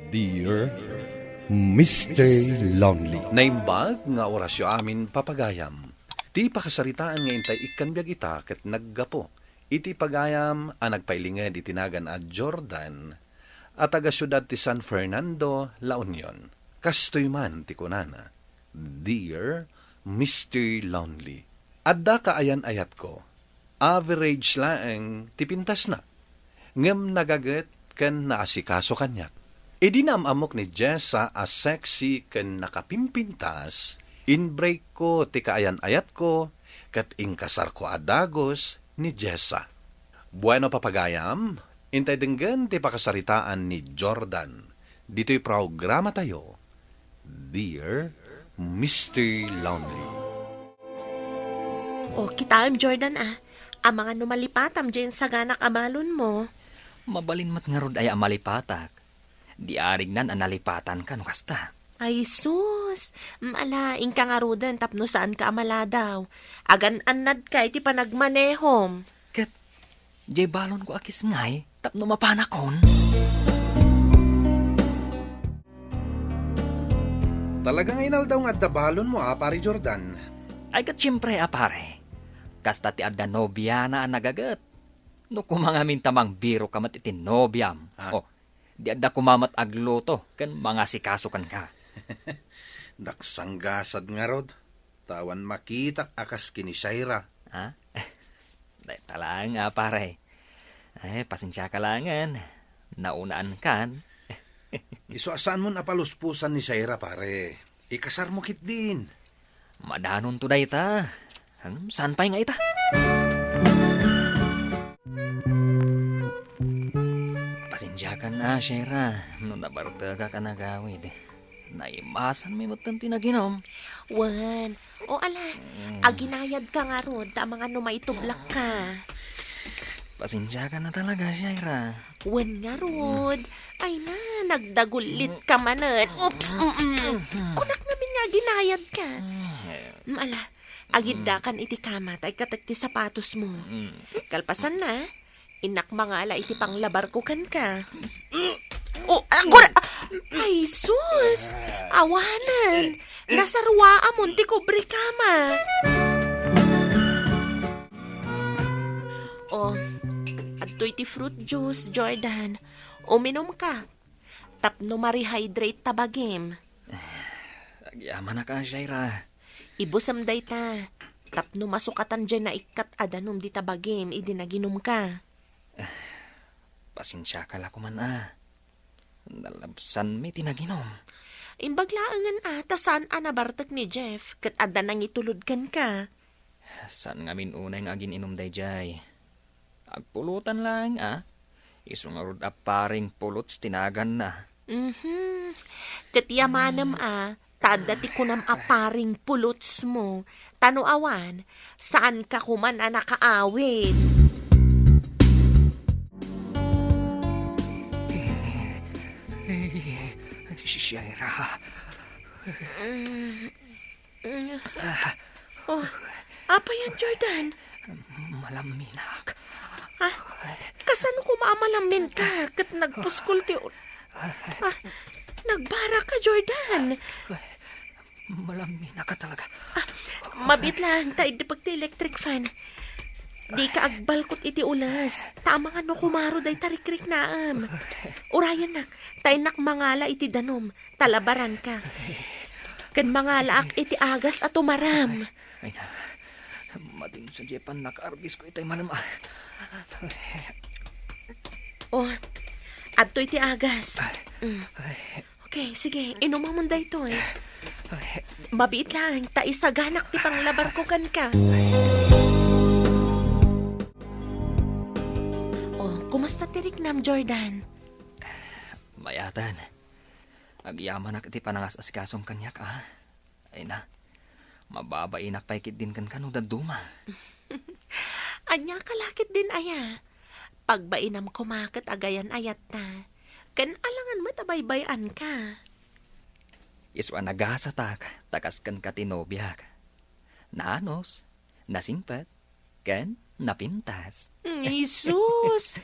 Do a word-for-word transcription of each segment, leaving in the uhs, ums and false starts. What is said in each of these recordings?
Dear Mister Lonely. Naimbag nga orasyo amin, papagayam. Ti pakasaritaan nga intay ikkan biag ita ket naggapu iti pagayam a nagpailinged iti nagan a Jordan a taga siudad ti San Fernando, La Union. Kastoy man ti kunana, "Dear Mister Lonely, adda kaayan-ayatko. Average laeng ti pintasna, ngem nagaget ken naasikaso kaniak. Idi naam-ammok ni Jessa a sexy ken nakapimpintas, inbreakko ti kaayan-ayatko ket inkasarko a dagus ni Jessa." Bueno, papagayam, intay denggen ti pakasaritaan ni Jordan ditoy programatayo, Dear Mister Lonely. O, kitaem, Jordan, a. Amangan no malipatam diay insaganak a balonmo. Mabalin met ngarud aya a malipatak. Di arignan a nalipatanka no kasta. Ay, sus! Ala, inka ngaruden tapno saanka a maladaw. Agan-annadka iti panagmanehom. Ket, diay balonko a kisngay tapno mapanakon. Talaga nga inaldaw nga adda balonmo a, Pare Jordan? Ay, ket siempre a, pare. Kasta ti adda nobiana a nagaget. No koma ngamin ta mangbiroka met iti nobiam. Ah. O, di adda koma met agluto ken mangasikaso kenka. Daksanggasad ngarud, ta awan makitak a kas ken ni Shaira. Ha? Dayta laeng a, pare. Ay, pasensiaka laengen. Naunaankan. Isu a saanmon a paluspusan ni Shaira, pare. Ikasarmo ketdin. Madanonto dayta. Hmm, saan pay nga ita? Pasensiakan a, Shaira, no nabartegak a nagawid. Naimasanmi metten ti naginum. Wen. O ala, mm, aginayadka ngarud, ta amangan no maitublakka. Pasensiakan a talaga, Shaira. Wen ngarud. Ay na, nagdagullitka manen. Oops, mm-mm. Kunak ngamin nga aginayadka. Mm, ala, agiddakan iti kama, ta ikkatek ti sapatosmo. Kalpasanna, innak mangala iti panglabarko kenka. O, agura-, ay, sus! Awanen! Nasaruaamon ti kubrekama. O, adtoy ti fruit juice, Jordan. Uminumka. Tapno ma-rehydrate ta bagim. Agyamanak a, Shaira. Ibusem dayta. Tapno masukatan diay naikkat a danum dita bagim idi naginumka. Pasensiaka la koman a. Nalabsanmi ti naginum. Imbag laengen a, ta saan a nabartek ni Jeff, ket adda nangitulod kenka. Saan ngamin unay nga agin-inum daydiay. Agpulutan laeng a. Isu ngarud a paring pulots ti naganna. Mhm. Ket yamanem a, ta adda ti kunam a paring pulotsmo. Ta no awan, saanka koman a nakaawid. Shaira. Mm. Mm. Ah. Oh, apay yan, Jordan? Malamminak. Ah, kasano koma a malamminka? Ket nagpuskol ti ul-, ah, nagbaraka, Jordan. Malamminak talaga. Ah, mabiit lang, ta iddepek ti electric fan. Dika agbalkot iti ules. Ta amangan no kumaro dayta rikriknaem. Urayennak, ta innak mangala iti danum. Talabaranka. Ken mangalaak iti agas a tumaram. Ay na, madin sadiay pannakaarbisko itay malem a. Oh, adtoy ti agas. Mm. Okay, sige, inumamon daytoy. Mabiit lang, ta isaganak ti panglabarko kenka. Oh, kumusta ti riknam, Jordan? Mayatan. Agyamanak iti panangas-asikasom kaniak, a. Ay na, mababainak pay ketdin kenka no dadduma. Ania ka la ketdin aya? Pagbainam koma ket agayan-ayatta. Ken alangan met a baybay-anka. Isu a nagasatak, ta kas kenka ti nobiak. Naanus, nasingpet, ken napintas. Mm, Jesus!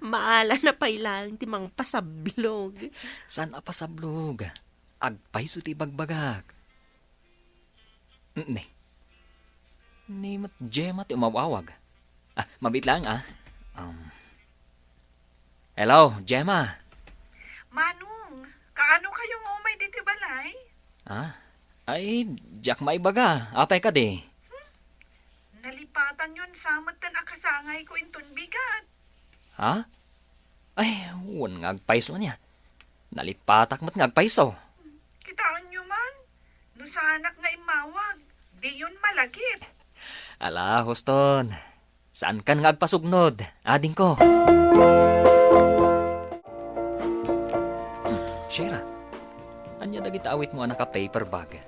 Maala na pay laeng ti mangpasablog. Saan a pasablog? Agpayso ti ibagbagak. Mm, ni. Ni met Gemma ti umaw-awag. Ah, mabiit laeng, ah. Um, hello, Gemma. Manong, kaano kayo nga umay ditoy balay? Ah? Ay, diak maibaga. Apay kadi? Nalipatanyon sa metten a kasangayko inton bigat. Ha? Ay, wen nga agpayso ania. Nalipatak met nga agpayso. Kitaenyo man, no saanak nga immawag, diyon malagip. Ala, Houston. Saankan nga agpasugnod, adingko. Hmm, Shaira, ania dagita awitmo a naka-paper bag?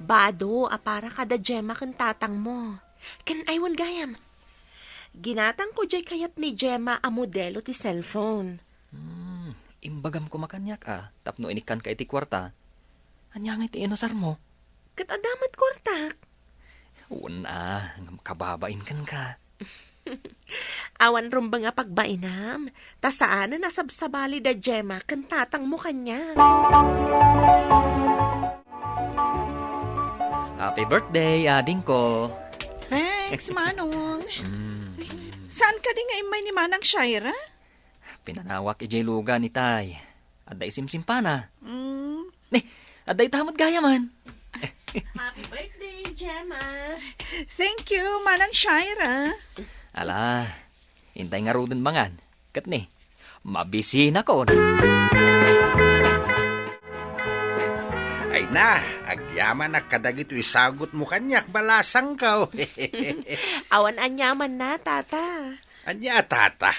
Bado a para kada Gemma ken tatangmo. Ken ay wen gayam. Ginatangko diay kayat ni Gemma a modelo ti cellphone. Hmm, imbagam koma kaniak a, tapno inikkanka iti kuarta. Ania ngay ti inusarmo? Ket adda met kuartak. Wen a, ngem kababain kenka. Awan rumbeng a pagbainam, ta saanen a sabsabali da Gemma ken tatangmo kaniak. Happy birthday, adingko. Thanks, Manong. Mm. Saan kadi nga immay ni Manang Shaira? Pinanawak idiay lugan itay. Adda isimsimpana. Mm. Ni, adda ita met gayaman. Happy birthday, Gemma. Thank you, Manang Shaira. Ala, intay ngaruden mangan. Ket ni, mabisinakon. Ay na, agyamanak kadagitoy sagutmo kaniak, balasangko. Awan aniamanna, Tata. Ania, Tata?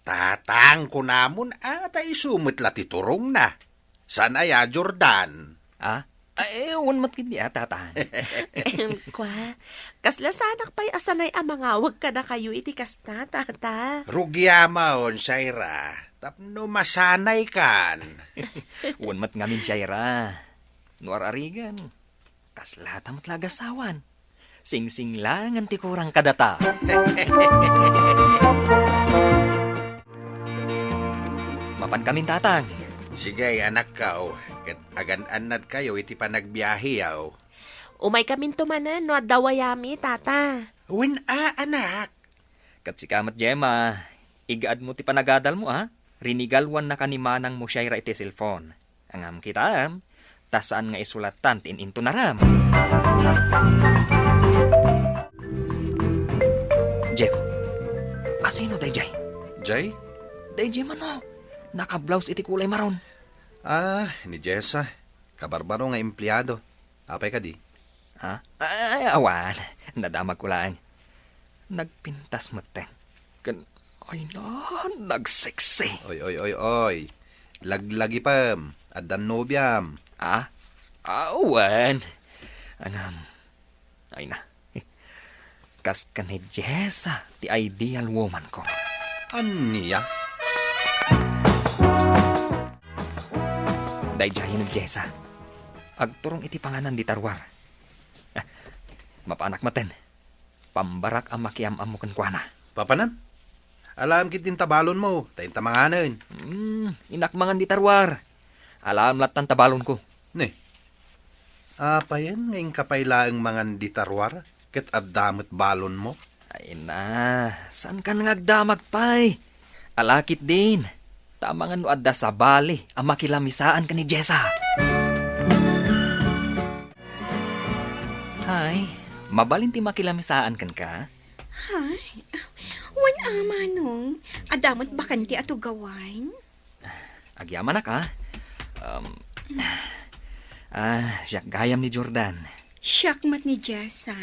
Tatang, kunamon, a, ta isu met la ti turongna. Saan aya, Jordan? Ah? Ay, wen met ketdi a, Tatang. Em, kwa, kasla saanak pay a sanay a mangawag kadakayo iti kasta, Tata. Rugiamon, Shaira. Tapno masanaykan. Wen met ngamin, Shaira. No ar-arigan, kaslata met la agasawan. Singsinglangan ti kurang kadata. Mapankamin, Tatang. Sige, anakko, ket agan-annadkayo iti panagbiaheyo. Umaykaminto manen no adda wayami, Tata. Wen a, anak. Ket sika met, Gemma, igaadmo ti panagadalmo, a? Rinigaluannaka ni manangmo, Shaira, iti cellphone. Ngem kitaem, ta saan nga isulatan ti in-intunaram. Jeff, asino daydiay? Jay? Daydiay mano, nakablaus iti kulay maron. Ah, ni Jessa. Kabarbaro nga empleado. Apay kadi? Ha? Ay, awan. Nadamagko laeng. Nagpintas metten. Ken, ay na, nagseksi. Oy, oy, oy, oy. Laglagipem. Addan nobiam. Ha? Awan. Ngem, ay na. Kas ken ni Jessa ti ideal woman ko. Ania? Daydiay ni Jessa. Agturong iti panganan dita ruar. Ah, mapanak maten. Pambarak a makiam-ammo kenkuana. Papanan? Alaem ketdin ta balonmo, ta inta manganen. Hmm, innak mangan dita ruar. Alaem lattan ta balonko. Ne, apayen nga inka pay laeng mangan dita ruar, ket adda met balonmo? Ay na, saankan nga agdamag pay? Ala ketdin, ta amangan no adda sabali a makilamisaan ken ni Jessa. Hay, mabalin ti makilamisaan kenka? Hay, wen a, Manong, adda met bakante a tugawan. Agyamanak, a. Um, ah, siak gayam ni Jordan. Siak met ni Jessa.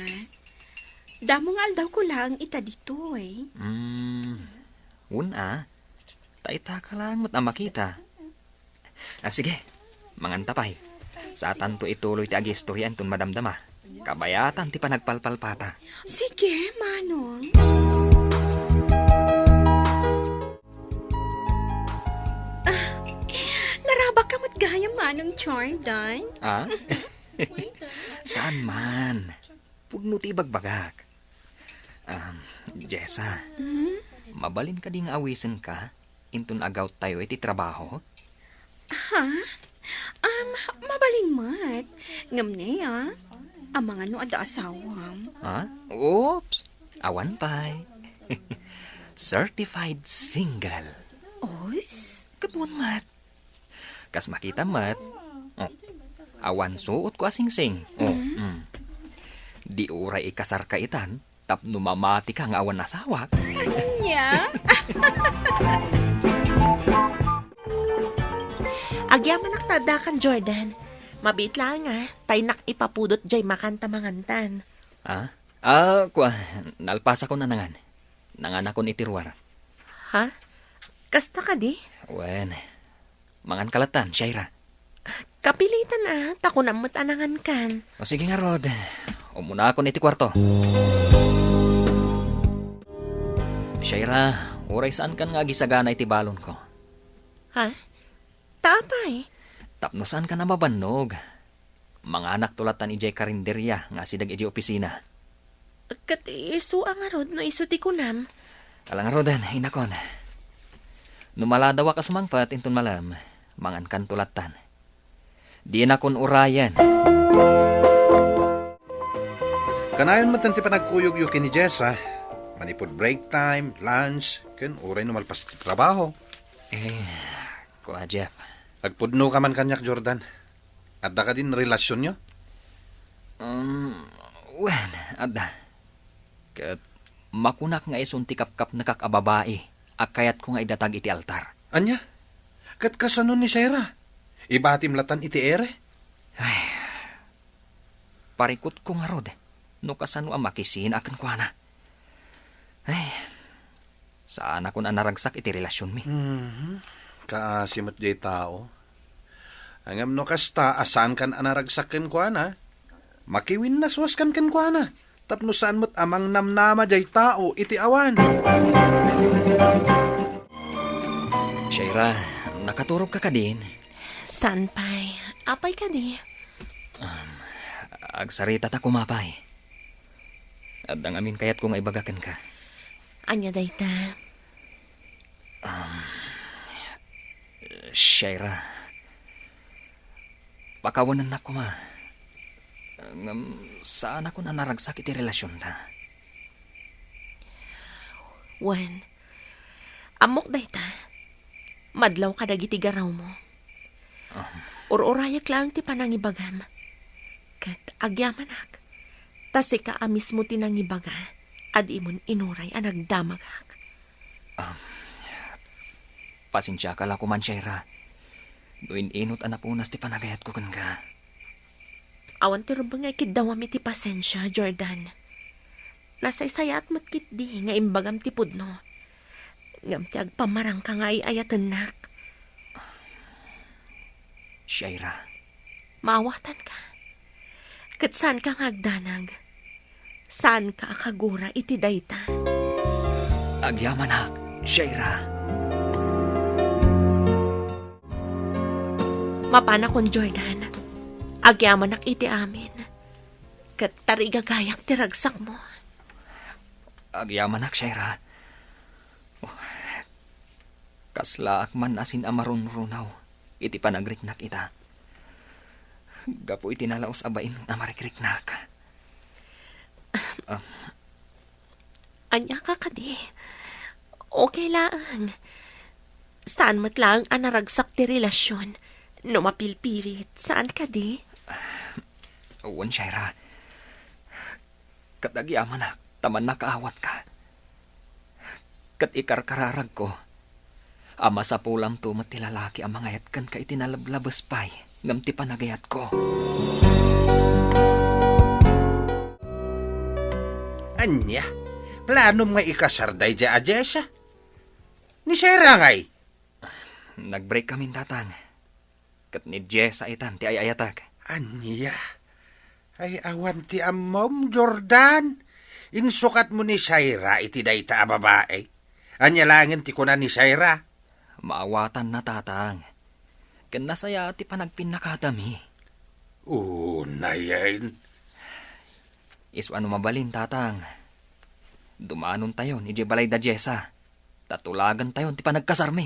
Damo nga aldawko laeng ita ditoy. Mm, wen a. Ta itaka laeng met a makita. Ah, sige, manganta pay. Satanto ituloy ti agistorya inton madamdama. Kabayatan ti panagpalpalpata. Sige, Manong. Ah, narabak ka met gayam, Manong Jordan. Ah? Saan man? Pudno ti ibagbagak. Um, Jessa, mabalin kadi nga awisenka inton agawtayo iti trabaho? Ha? Um, mabalin met. Ngem ne, ah, amangan no adda asawam. Ha? Oops! Awan pay. Certified single. Os? Ket wen met. Kas makita met. Oh. Awan suotko a singsing. Oh, mm. Di uray ikasarka itan, tapno mamatika nga awan asawak. Ania? Agyamanak ta addakan, Jordan. Mabiit laeng a, ta innak ipapudot jay makan ta mangantan. Ah? Ah, kua, nalpasakon a nangan. Nanganakon iti ruar. Ha? Kasta kadi? Wen, mangan ka lattan, Shaira. Kapilitan a, ta kunam met a nangankan. O sige ngarud, umunakon iti kuarto. Shaira, uray saankan nga agisagana iti balonko. Ha? Ta apay? Tapno saankan a mabannog. Manganakto lattan idiay karinderia nga asideg idiay opisina. Ket isu a ngarud no isu ti kunam? Ala ngaruden, inakon. No maladawak a sumangpet inton malem, mangankanto lattan. Dinakon urayen. Kanayon met ti panagkuyogyo ken ni Jessa, manipud break time, lunch, ken uray no malpas ti trabaho. Eh, kua, Jeff. Agpudnoka man kaniak, Jordan. Adda kadin relasionyo? Um, wen, adda. Ket makunak nga isun ti kapkapnekak a babai a kayatko nga idatag iti altar. Ania? Ket kasano ni Sarah? Ibatim lattan iti ere? Ay, parikutko ngarud no kasano a makisina kenkuana. Ay, saanakon a naragsak iti relasionmi. Mhm. Kaasi met jay tao. Ngem no kasta a saankan a naragsak kenkuana, makiwinnasuaskan kenkuana, tapno saan met a mangnamnama jay tao iti awan. Shaira, nakaturogka kadin? Saan pay? Apay kadi? Um, agsarita ta kumapay. Adda ngamin kayatko nga ibaga kenka. Ania dayta? Um, Shaira, pakawanennak koma. Ngem saanakon a naragsak iti relasionta. Wen, ammok dayta. Madlaw kadagiti garawmo. Um. Ur-urayek laeng ti panangibagam. Ket agyamanak, ta sika a mismo ti nangibaga a dimon inuray a nagdamagak. Um, pasensiaka la koman, Shaira, no in-inot a napunas ti panagayatko kenka. Awan ti rumbeng nga ikiddawam iti pasensia, Jordan. Nasaysayaat met ketdi nga imbagam ti pudno. Ngem ti agpamarangka nga ay-ayatennak. Shaira. Maawatanka. Ket saanka nga agdanag. Saanka a kagura iti dayta. Agyamanak, Shaira. Mapanakon, Jordan. Agyamanak iti amin. Ket tarigagayak ti ragsakmo. Agyamanak, Shaira. Kaslaak man a saan a marunrunaw iti panagriknak ita. Gapu iti nalaus a bain a marikriknak. Ah. Ania ka kadi? Okay laeng. Saan met laeng a naragsak ti relasion no mapilpilit, saan kadi? Wen, Shaira. Ket agyamanak ta mannakaawatka. Ket ikarkararagko a masapulamto met ti lalaki a mangayat kenka iti nalablabes pay ngem ti panagayatko. Ania? Planom nga ikasar daydiay a Jessa? Ni Sarah ngay? Nag-break kamin, Tatang. Ket ni Jessa itan ti ay-ayatek. Ania? Ay, awan ti ammom, Jordan. Insukatmo ni Shaira iti dayta a babai. Ania laengen ti kuna ni Shaira? Maawatanna, Tatang. Ken nasayaat ti panagpinnakatami. Unayen. Isu a no mabalin, Tatang. Dumanontayon idiay balay da Jessa, ta tulagantayon ti panagkasarmi.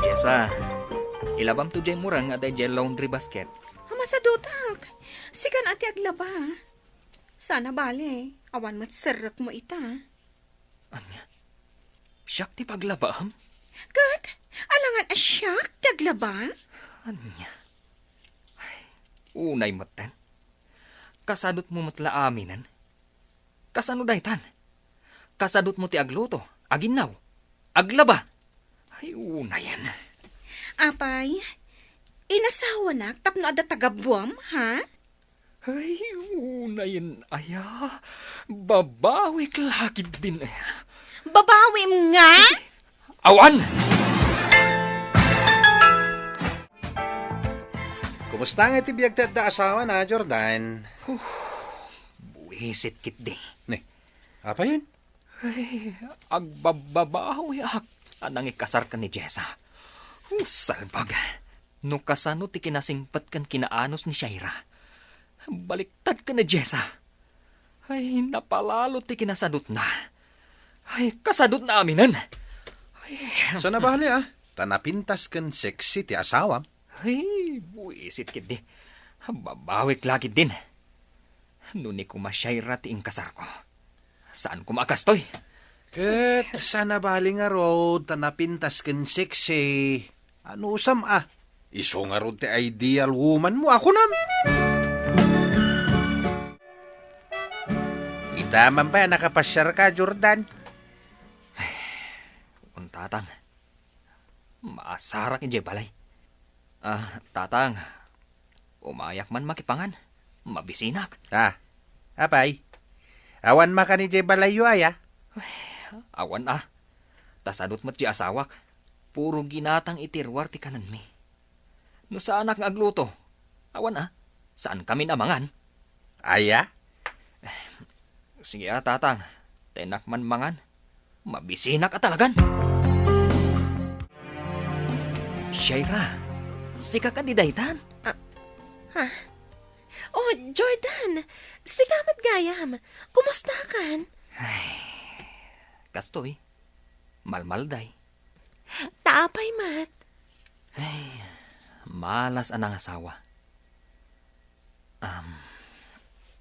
Jessa, ilabam to jay murang nga adda idiay laundry basket. Masadutak. Sikan a ti aglaba. Sana bale, awan met serrekmo ita. Ania? Siak ti paglabaam? Ket, alangan a siak ti aglaba? Ania? Ay, unay metten. Kasadutmo met la aminen. Kasano daytan? Kasadutmo ti agluto, aginnaw, aglaba. Ay, unayen. Apay, inasawanak tapno adda tagabuam, ha? Ay, unayen aya. Babawik la ketdin aya. Babawim nga? Awan! Kumusta nga iti biag ti adda asawana, Jordan? Huh, buisit ketdi. Ne, apayen? Ay, agbabbabawiak a nangikasar ken ni Jessa. Huh, salbag. No kasano ti kinasingpet ken kinaanus ni Shaira, baliktad ken ni Jessa. Ay, napalalo ti kinasadutna. Ay, kasadutna aminen. Ay. Sana bale, ah. Ta napintas ken sexy ti asawam. Ay, buisit ketdi. Babawik la ketdin. No ni koma Shaira ti inkasarko, saan koma a kastoy. Ket sana bale ngarud ta napintas ken sexy. Anusam a? Isu ngarud ti ideal woman mo, a kunam? Ita man pay a nakapasiarka, Jordan. Ay, un, Tatang. Maasarak idiay balay. Ah, Tatang, umayak man makipangan. Mabisinak. Ah, apay? Awan makan idiay balayyo aya? Ay, awan a. Ta sadut met ti asawak. Puro ginatang iti ruar ti kanenmi. No saanak nga agluto, awan a, saan kamin a mangan. Aya? Sige a, Tatang. Tenak man mangan. Mabisinak a talagan. Shaira, sika kadi daytan? Ah, ha? Oh, Jordan, sika met gayam. Kumustakan? Ay, kastoy, malmalday. Ta apay met? Ay, malas a nangasawa. Um,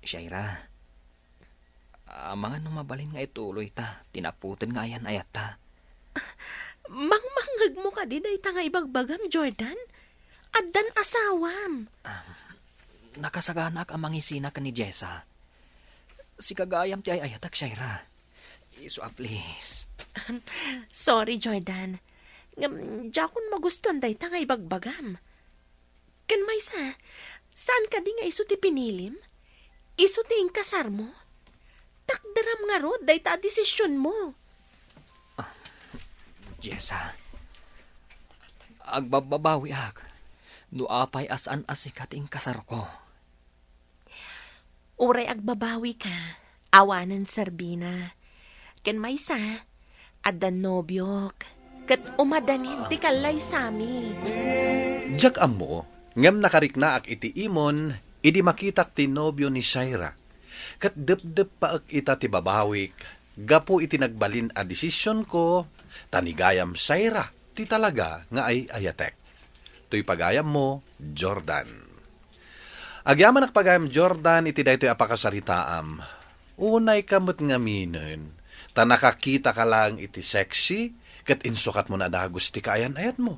Shaira, amangan no mabalin nga ituloyta ti naputed nga ayan-ayatta. Mangmangngegmo kadi dayta nga ibagbagam, Jordan? Addan asawam. Um, nakasaganaak a mangisina ken ni Jessa. Sika gayam ti ay-ayatek, Shaira. Isu a, please. Sorry, Jordan. Ngem, diakon magustuan dayta nga ibagbagam. Ken maysa, saan kadi nga isu ti pinilim? Isu ti inkasarmo? Takderam ngarud dayta a desisionmo. Ah, Jessa, agbabbabawiak no apay a saan a sika ti inkasarko. Uray agbabawika, awanen serbina. Ken maysa, adda nobiok, ket umadanin ti kallaysami. Diak ammo, ngem nakariknaak iti imon idi makitak ti nobio ni Shaira, ket depdeppaek ita ti babawik gapu iti nagbalin a desisionko, ta ni gayam Shaira ti talaga nga ay-ayatek. Toy pagayammo, Jordan. Agyamanak pagayam, Jordan, iti daytoy a pakasaritaam. Unayka met ngaminen, ta nakakitaka laeng iti sexy, ket insukatmo a dagus ti kaayan-ayatmo.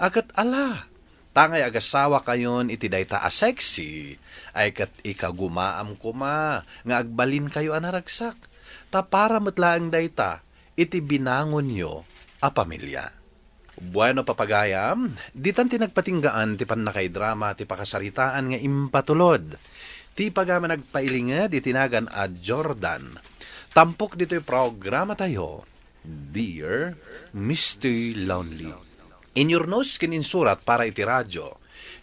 A ket ala, tangay agasawakayon iti dayta a sexy, ay ket ikagumaam koma nga agbalinkayo a naragsak, ta para met laeng dayta iti binangonyo a pamilia. Bueno, papagayam, ditan ti nagpatinggaan ti pannakaidrama ti pakasaritaan nga impatulod ti pagayam a nagpailinged iti nagan a Jordan. Tampok ditoy programatayo, Dear Mister Lonely. Inyurnos ken insurat para iti radyo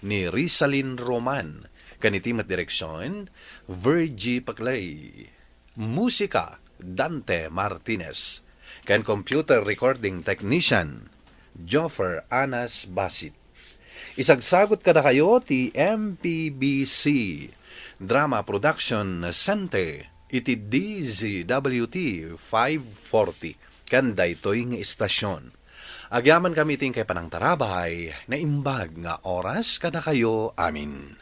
ni Rizalin Roman, ken iti met direksion, Virgie Paclay. Musika, Dante Martinez. Ken computer recording technician, Joffer Anas Basit. Isagsagut kadakayo ti M P B C Drama Production Center iti D Z W T five forty ken daytoy nga istasyon. Agyamankami iti inkay panangtarabay, naimbag nga oras kadakayo amin.